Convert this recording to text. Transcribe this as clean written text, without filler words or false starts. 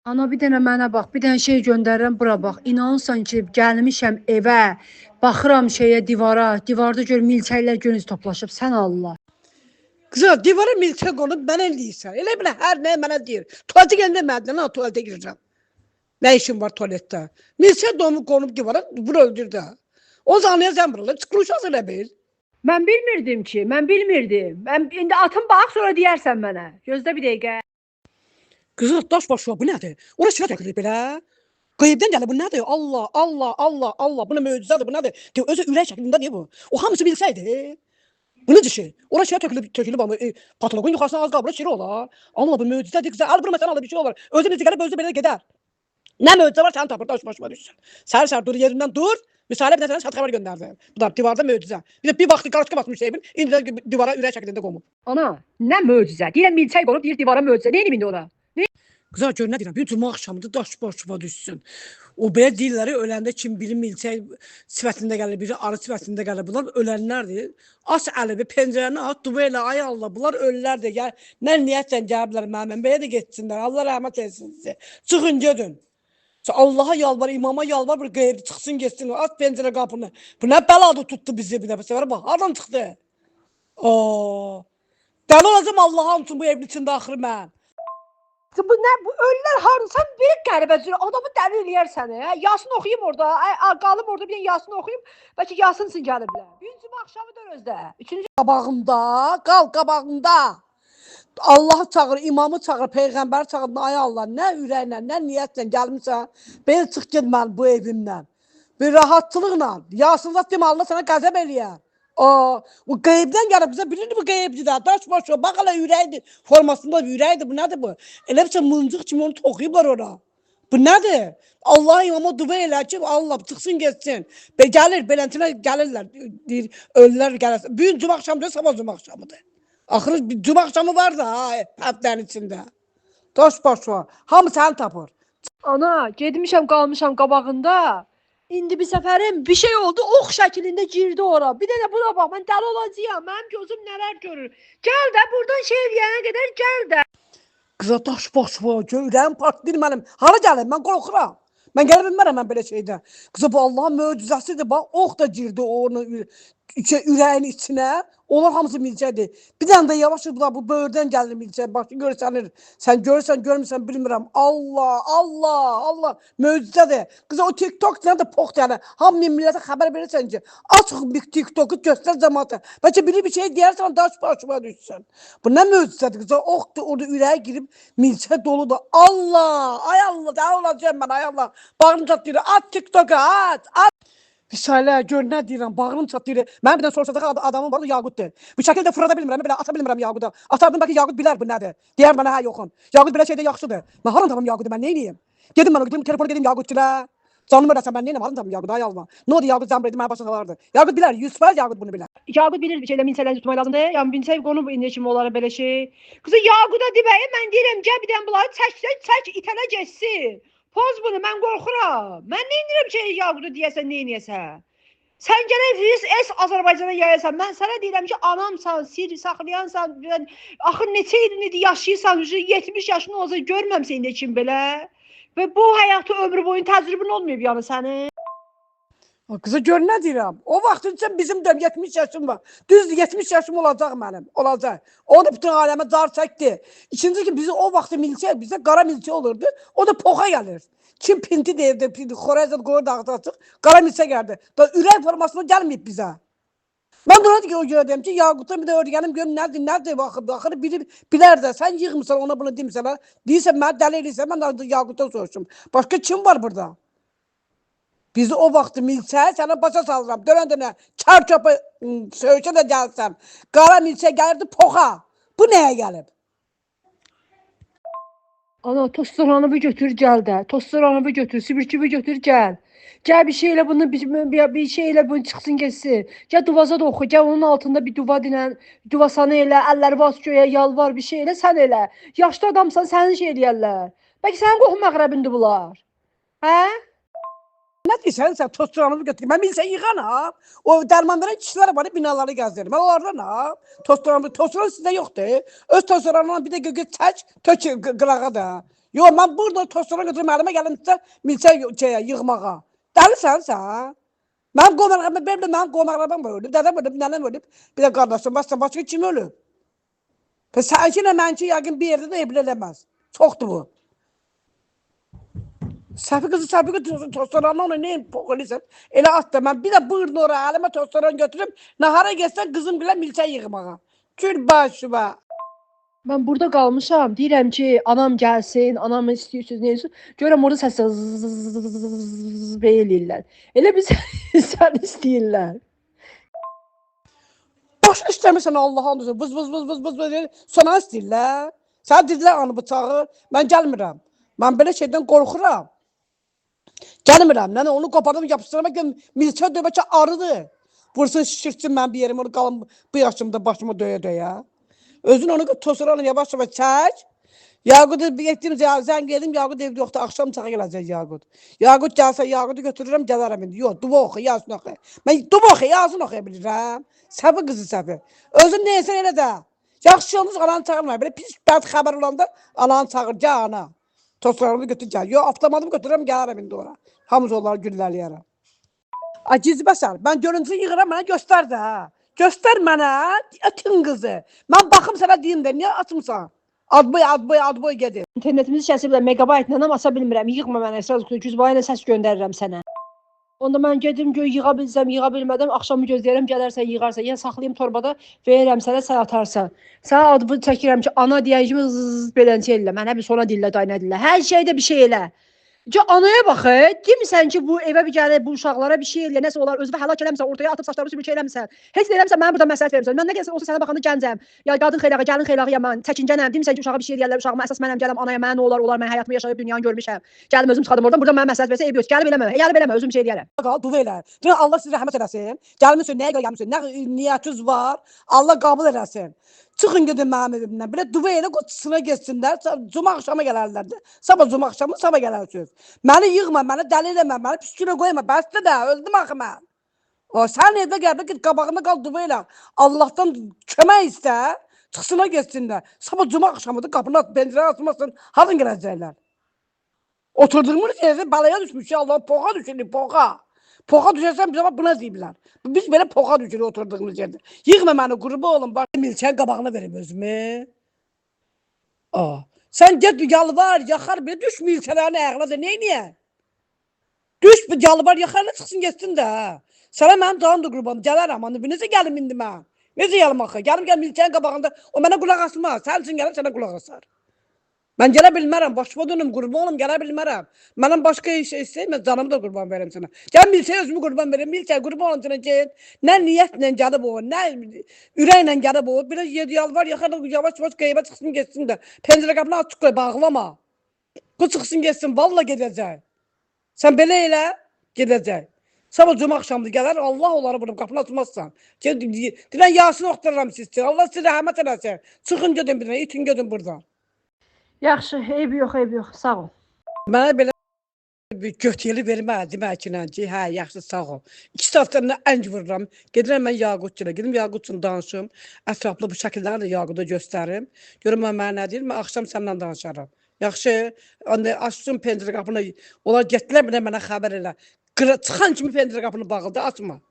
Ana bir dənə mənə bax, bir dənə şey göndərirəm bura bax. İnanırsan ki, gəlmişəm evə, baxıram şeyə divara, divarda gör milçəklər görünüz toplaşıb. Sən Allah. Qızım divara milçək qonub mənə eləyirsən. Elə belə hər nəyə mənə deyir. Tualetə gələndə mən də tualetə girirəm. Nə işim var tualetdə? Milçək donub qonub divara, bunu öldür də. O zaman anlayacağım buralar. Çıxılışaz elə bil. Mən bilmirdim ki, mən bilmirdim. Mən indi atım bax, sonra deyərsən mənə. Gözlə bir dəqiqə. Qızıl daş başına bu nədir? Ora şirə tökülür belə. Qeybdən gəlir bu nədir? Allah, Allah, Allah, Allah. Bu nə möcüzədir, bu nədir? De, özü ürək şəklində deyir bu. O hamısı bilsəydi. Bu necə şey? Ora şirə tökülüb, tökülüb amma patoloqun yuxarısına az qalır, şirə olar. Allah bu möcüzədir qızıl. Əl vurma sən Allah bir şey olar. Özü necə gəlib, özü belə gedər. Nə möcüzə var səni tapır, daş başıma düşsün. Səhər-səhər dur yerindən dur. Misale bir də sənə sat xəbər göndərdi. Bu da divarda möcüzə. Bir də bir vaxtı qarışqa basmış evin, indi də divara ürək şəklində qonub. Ana, nə möcüzə? Deyirəm milçək qonub, deyir divara möcüzə. Nə edim indi ona? Qızlar gör nə deyirəm, bir cümə axşamıdır, daş başıma düşsün. O belə deyirlər, öləndə kim biri milçək sifətində gəlir, biri arı sifətində gəlir. Bunlar ölənlərdir. Aç əlini, pəncərəni aç, dua elə, ay Allah, bunlar ölülərdir. Gəl, nə niyyətlə gəliblər mənimlə, belə də getsinlər. Allah rəhmət etsin sizə. Çıxın gedin. Allah'a yalvar, imama yalvar, bir qeyb çıxsın getsin. Aç pəncərə qapını. Bu nə bəladır tutdu bizi bir dəfə. Səfər bax, hardan çıxdı? Oo. Dəli olacam Allah'a üçün bu evin içində axırı mən. Bu nə bu ölülər harda? Sən bir qəribə cür adamı dəli eləyərsən, hə? Yasin oxuyum orada, ay, qalım orada bir dənə Yasin oxuyum. Bəlkə Yasin üçün gəliblər. Bir cümə axşamı dör özdə. Üçüncü Qabağımda, qal qabağımda. Allahı çağır, imamı çağır, peyğəmbəri çağır. Ay Allah, nə ürəklə, nə niyyətlə gəlmisən, belə çıx get mən bu evimdən. Bir rahatçılıqla. Yasin zat demə Allah sənə qəzəb eləyər. O, bu qeybdən gəlib bizə bilir bu qeybdir də. Daş başı, bax hələ ürəkdir. Formasında ürəkdir. Bu nədir bu? Elə bir şey mıncıq kimi onu toxuyublar ora. Bu nədir? Allah imama dua elə ki, Allah çıxsın getsin. Be gəlir, beləsinə gəlirlər. Deyir, ölülər gəlir. Bu gün cümə axşamıdır, sabah cümə axşamıdır. Axırı bir cümə axşamı var da ha, həftənin içində. Daş başı, hamı səni tapır. Ana, getmişəm, qalmışam qabağında. İndi bir səfərim bir şey oldu, ox şəklində girdi ora. Bir dənə buna bax, mən dəli olacağam. Mənim gözüm nələr görür. Gəl də burdan şey eləyənə qədər gəl də. Qıza daş başı, ürəyim partlayır mənim. Hara gəlir? Mən qorxuram. Mən gələ bilmərəm mən belə şeydə. Qıza bu Allahın möcüzəsidir. Bax, ox da girdi onun ürəyin içinə. Onlar hamısı milçəkdir. Bir dənə də yavaş bu da bu böyürdən gəlir milçək. Başı görsənir. Sən görürsən, görmürsən bilmirəm. Allah, Allah, Allah möcüzədir. Qıza o TikTok nədir poxt yəni. Hamı millətə xəbər verirsən ki, aç bir TikToku göstər cəmaata. Bəlkə biri bir şey deyərsən daş başıma düşsün. Bu nə möcüzədir qıza? Oxdur orada ürəyə girib milçə doludur. Allah, ay Allah, dəli olacağam mən, ay Allah. Bağrım çatlayır. At TikToku, at, at. Risalə, gör nə deyirəm, bağrım çatlayır. Mənim bir dənə soruşacaq adamım var, Yaqutdur. Bu şəkildə fırlada bilmirəm, belə ata bilmirəm Yaquda. Atardım bəlkə Yaqut bilər bu nədir. Deyər mənə hə yoxum. Yaqut belə şeydə yaxşıdır. Mən haran tapım Yaqutu, mən neyniyim? Gedim mən o gedim telefonu gedim Yaqutçulara. Canım öləsən mən neyniyim, haran tapım Yaqutu, ay Allah. Nə oldu Yaqut zəmr idi, mənə başa salardı. Yaqut bilər, 100% Yaqut bunu bilər. Yaqut bilir bir şeylə milçəkləri tutmaq lazımdır. Yəni milçək qonub indi kimi onlara belə şey. Qızı Yaquda deməyə mən deyirəm gəl bir dənə bunları çək, çək, itələ getsin. Poz bunu, mən qorxuram. Mən nə edirəm ki, Yaqudu deyəsən, nə eləyəsən? Sən gərək virus S Azərbaycana yayasan. Mən sənə deyirəm ki, anamsan, sir saxlayansan, mən, axı neçə ilini yaşayırsan, 70 yaşın olsa görməmsən indi kim belə. Və bu həyatı ömrü boyu təcrübən olmayıb yəni sənin. Qıza gör nə deyirəm. O vaxt üçün bizim də 70 yaşım var. Düzdür, 70 yaşım olacaq mənim. Olacaq. Onu bütün aləmə car çəkdi. İkinci ki, bizi o vaxt milçə, bizdə qara milçə olurdu. O da poxa gəlir. Kim pinti deyirdi, pinti, xorez qoyurdu ağzı açıq, qara milçə gəldi. Da ürək formasında gəlməyib bizə. Mən də ona o görə deyim ki, Yaqutdan bir də öyrənim görüm nədir, nədir baxır, axırı biri bilər də sən yığmısan ona bunu demirsən, hə? Deyirsən mənə dəli eləyirsən, mən də Yaqutdan soruşum. Başqa kim var burada? Bizi o vaxt milçə sənə başa salıram. Dönə dönə kər köpə söyüşə də gəlsəm. Qara milçə gəlirdi poxa. Bu nəyə gəlib? Ana tostoranı bir götür gəl də. Tostoranı bir götür, sibirki bir götür gəl. Gəl bir şey elə bunu bir şey elə bunu çıxsın getsin. Gəl duvaza da oxu, gəl onun altında bir duva dinən, duvasanı elə, əlləri bas göyə, yalvar bir şey elə, sən elə. Yaşlı adamsan, sənin şey eləyərlər. Bəlkə sənin qohum əqrəbindir bunlar. Hə? Nə deyirsən sən tostoranı götür. Mən milçə yığanam. O dərman verən kişilər var, binaları gəzdirir. Mən onlardan ha. Tostoranı, tostoran sizdə yoxdur. Öz tostoranla bir də götür çək, tök qırağa da. Yox, mən burada tostoran götürüm, əlimə gəlimsə milçə şeyə, yığmağa. Dəlisən sən? Mənim qonaqlarım, belə mənim qonaqlarım ölüb, dədəm ölüb, nənəm ölüb, bir də qardaşım, başqa kim ölüb? Pes sənki ilə mənki yəqin bir yerdə də evli eləməz. Çoxdur bu. Səfi qızı, Səfi qızı tostoranı onu neyim pox eləyirsən? Elə at da mən bir də buyurun ora əlimə tostoran götürüm, nahara getsən qızım bilə milçə yığmağa. Kül başıma. Mən burada qalmışam. Deyirəm ki, anam gəlsin, anamı istəyirsiniz, nə istəyirsiniz. Görürəm orada səs belə eləyirlər. Elə biz sən istəyirlər. Başa işləmirsən Allah'ın olsun. Vız vız vız vız vız vız. Sona istəyirlər. Sən dedilər anı bıçağı. Mən gəlmirəm. Mən belə şeydən qorxuram. Gəlmirəm. Nənə onu qopardım, yapışdıramaq ki, milçə döybə ki arıdır. Vursun, şişirtsin mən bir yerimi, onu qalım bu yaşımda başıma döyə-döyə. Özün onu tosuranı yavaş yavaş çək. Yaqud etdim, zəng edim, Yaqud evdə yoxdur, axşam çağa gələcək Yaqud. Yaqud gəlsə Yaqudu götürürəm, gələrəm indi. Yox, dua oxu, Yasin oxu. Mən dua oxu, Yasin oxuya bilirəm. Səfi qızı Səfi. Özün neysə elə də. Yaxşı yalnız ananı çağırma. Belə pis bəd xəbər olanda ananı çağır, gəl ana. Tosuranı götür gəl. Yox, avtomatımı götürürəm, gələrəm indi ora. Hamısı onları güllələyərəm. Ay gizbəsən, mən görüntünü yığıram, mənə göstər də. Hə. Göstər mənə, ətin qızı. Mən baxım sənə deyim də, niyə açmısan? Ad boy, ad boy, ad boy gedir. İnternetimizi kəsiblər, megabaytla amma asa bilmirəm. Yığma mənə əsas güzbaya ilə səs göndərirəm sənə. Onda mən gedim göy yığa bilsəm, yığa bilmədim, axşamı gözləyirəm, gələrsən yığarsan. Ya saxlayım torbada, verirəm sənə, sən atarsan. Sənə adını çəkirəm ki, ana deyən kimi zzz belənçi elə. Mənə bir sona dillə, day nə dillə. Hər şeydə bir şey elə. Ca anaya bax, demirsən ki, bu evə bir gəlib, bu uşaqlara bir şey elə, nəsə olar, özünü həlak eləmisən, ortaya atıb saçlarını sürmüşə eləmisən. Heç nə eləmisən, mənə burada məsləhət vermirsən. Mən nə gəlsə olsa sənə baxanda gəncəm. Ya qadın xeylağı, gəlin xeylağı mən çəkincənəm. Demirsən ki, uşağa bir şey deyərlər, uşağıma əsas mənəm, gələm anaya, mənə nə olar, olar, mən həyatımı yaşayıb dünyanı görmüşəm. Gəlim özüm çıxadım oradan, burada mənə məsləhət versə eybi yox. Gəlib eləmə, gəlib eləmə, özüm şey deyərəm. Qal, dua elə. Deyirəm, Allah sizi rəhmət eləsin. Gəlmisiniz, nəyə görə gəlmisiniz? Nə niyyətiniz var? Allah qəbul eləsin. Çıxın gedin mənim evimdən. Belə dua elə qoçusuna getsinlər. Cuma axşamı gələrlər də. Sabah cuma axşamı sabah gələrsiniz. Məni yığma, məni dəli eləmə, məni pis günə qoyma. Bəsdir də, öldüm axı mən. O, sən evdə gəl, get qabağında qal dua elə. Allahdan kömək istə. Çıxsına getsinlər. Sabah cuma axşamıdır, qapını at, pəncərəni açmazsan, hardan gələcəklər? Oturduğumuz yerdə balaya düşmüş ya Allah, poxa düşürük, poxa. Poxa düşərsən bizə bax buna deyiblər. Biz belə poxa düşürük oturduğumuz yerdə. Yığma məni qurba olun, bax milçəyin qabağına verim özümü. Aa, sən get yalvar, yaxar, belə düş milçələrin ayağına da neyniyə? Düş bir yalvar, yaxar, çıxsın getsin də. Sənə mənim canım da qurban, gələrəm, anı, necə gəlim indi mən? Necə gəlim axı? Gəlim, gəl milçəyin qabağında, o mənə qulaq asmaz. Sən üçün gəlir, sənə qulaq asar. Mən gələ bilmərəm, başıma dönüm, qurban olum, gələ bilmərəm. Mənim başqa iş istəyirəm, canımı da qurban verim sənə. Gəl milçəyə özümü qurban verim, milçəyə qurban olum sənə get. Nə niyyətlə gəlib o, nə ürəklə gəlib o. Biraz yedi yalvar, yaxar, yavaş yavaş qeybə çıxsın getsin də. Pəncərə qapını açıq qoy, bağlama. Bu çıxsın getsin, valla gedəcək. Sən belə elə, gedəcək. Sabah cuma axşamdır gələr, Allah onları vurub qapını açmazsan. Deyirəm, Yasin oxuduram siz üçün. Allah sizi rəhmət eləsin. Çıxın gedin bir dənə, itin gedin buradan. Yaxşı, eybi yox, eybi yox. Sağ ol. Mənə belə bir göt yeli vermə, demək ki, ki, hə, yaxşı, sağ ol. 2 saatdan əng vururam. Gedirəm mən Yaqutçuna, gedim Yaqutçuna danışım. Ətraflı bu şəkilləri də Yaquda göstərim. Görüm mən mənə nə deyir, mən axşam səndən danışaram. Yaxşı, onda açsın pəncərə qapını. Onlar getdilər bir də mənə xəbər elə. Çıxan kimi pəncərə qapını bağladı, açma.